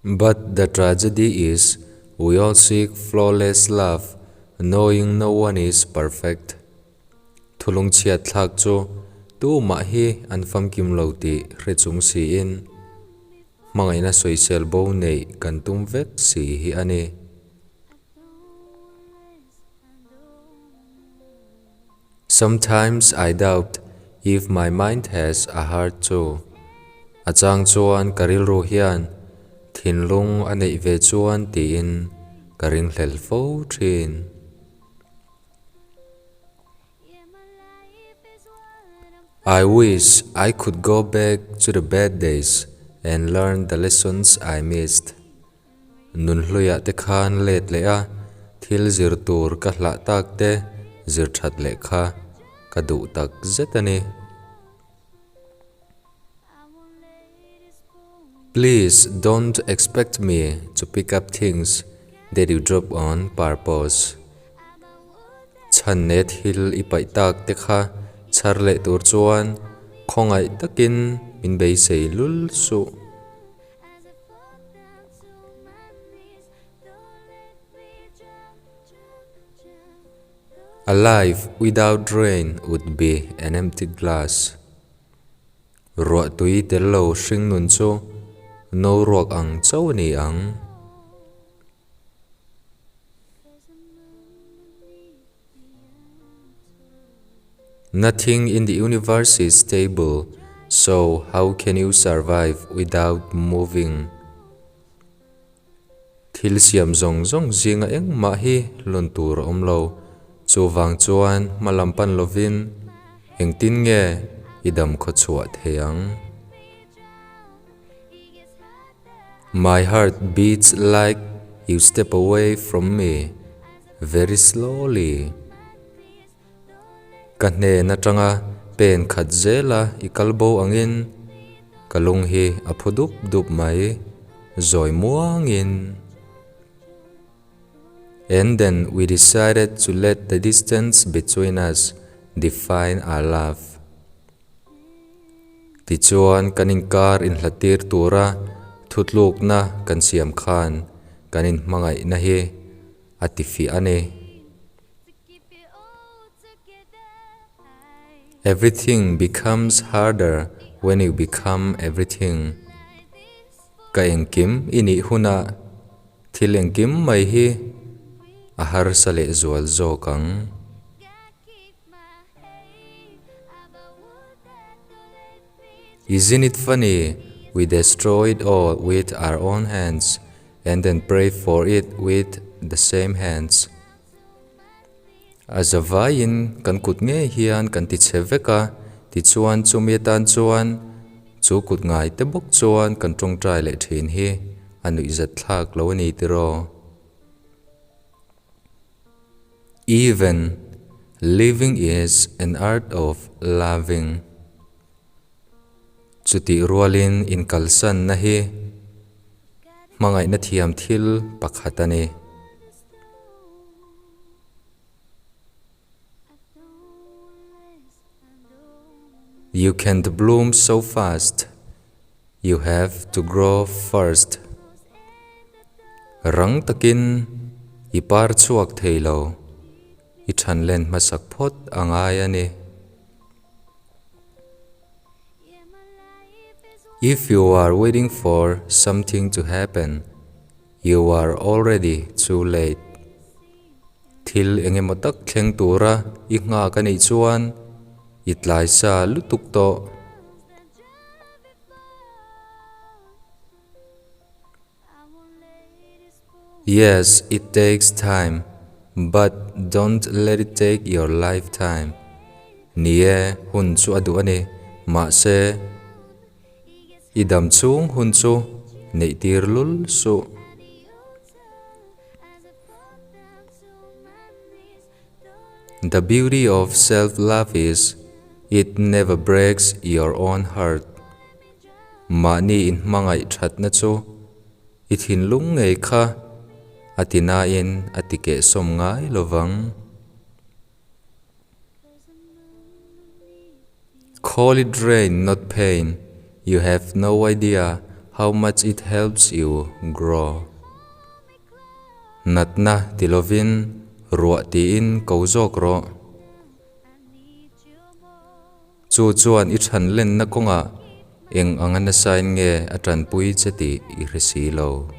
But the tragedy is we all seek flawless love knowing no one is perfect. Thulung chhiat thlak chu tumah hi an famkim lo tih hre chung siin hmangaihna sawisel bo neih kan tum vek si hi a ni. Sometimes I doubt if my mind has a heart too. A chang chuan ka rilru hian thinlung a neih ve chuan tiin ka ringhlel fo thin. I wish I could go back to the bad days and learn the lessons I missed. Nunhluiah te khan let leh a, thil zir tur ka hlah tak te zir that leh kha ka duh tak zet a ni. Please don't expect me to pick up things that you drop on purpose. Chhan ne thil i paih tak te kha chhar leh tur chuan khawngaih takin min beisei lul suh. A life without rain would be an empty glass. Ruah tui tel lo hring nun chu no ruak ang chauh a ni ang. Nothing in the universe is stable, so how can you survive without moving? Thil siam zawng zawng zinga engmah hi hlawn tur a awm lo. Chuvang chuan hma lam pan lovin engtin nge i dam khaw chhuah thei ang? My heart beats like you step away from me very slowly. Ka hnen atanga pen khat zela i kal bo angin ka lung hi a phu dup dup mai, zawi muangin. And then we decided to let the distance between us define our love. Tichuan kan inkar inhlattir tura thutlukna kan siam khan kan inhmangaihna hi a tifiah a ni. Everything becomes harder when you become everything. Ka engkim i nih hunah thil engkim mai hi a harsa lehzual zawk ang. Isn't it funny we destroy it all with our own hands and then pray for it with the same hands? A zavaiin kan kut ngei hian kan ti chhe vek a, tichuan chumi atan chuan chu kut ngai te bawk chuan kan tawngtai leh thin hi a nuihzat thlak lo a ni tiraw? Even living is an art of loving. Chutih rualin inkalsanna hi hmangaihna thiam thil pakhat a ni. You can't bloom so fast, you have to grow first. Rang takin i par chhuak thei lo, i thanlen hmasak phawt a ngai a ni. If you are waiting for something to happen, you are already too late. Thil eng emaw tak thleng tura i nghak a nih chuan i tlai sa lutuk tawh. Yes, it takes time, but don't let it take your lifetime. Ni e, hun chu a duh a ni, mahse, i dam chhung hun chu neih tir lul suh. The beauty of self-love is it never breaks your own heart. Mahni inhmangaih thatna chu i thinlung ngei kha a ti nain a ti kehsawm ngai lovang. Call it rain not pain, you have no idea how much it helps you grow. Natna ti lovin ruah tiin ko zawk rawh. Chu chuan i than lenna kawngah eng anga nasain nge a tanpui che tih i hre si lo.